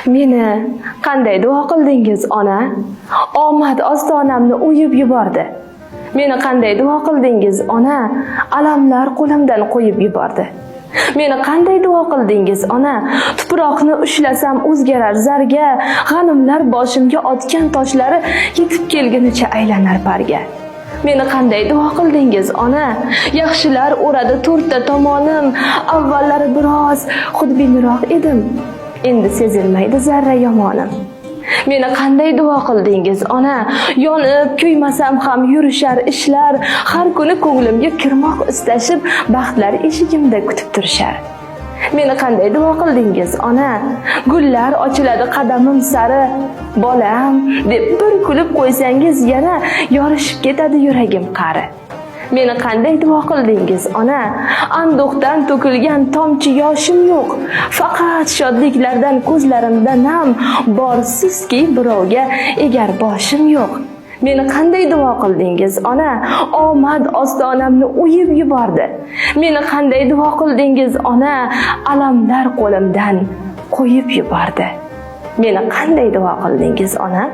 Meni qanday duo qildingiz, ona? Omad ostonamni o'yib yubordi. Meni qanday duo qildingiz, ona? Alamlar qo'limdan qo'yib yubordi. Meni qanday duo qildingiz, ona? Tuproqni ushlasam o'zgarar zarga, g'animlar boshimga otgan toshlari yetib kelgunicha aylanar parga. Meni qanday duo qildingiz, ona? Yaxshilar o'radi to'rtta tomonim, avvallari biroz xudbinroq edim. Endi sezilmaydi zarra yomonim. Meni qanday duo qildingiz, ona? Yonib kuymasam ham yurishar ishlar, har kuni ko'nglimga kirmoq istashib, baxtlar eshigimda kutib turishar. Meni qanday duo qildingiz, ona? Gullar ochiladi qadamim sari, bolam deb bir kulib qo'ysangiz yana yorishib ketadi yuragim qari. Meni qanday duo qildingiz, ona? Anduhdan to'kilgan tomchi yoshim yo'q. Faqat shodliklardan ko'zlarimda nam borsizki birovga egar boshim yo'q. Meni qanday duo qildingiz, ona? Omad ostonamni o'yib yubordi. Meni qanday duo qildingiz, ona? Alamlar qo'limdan qo'yib yubordi. Meni qanday duo qildingiz, ona?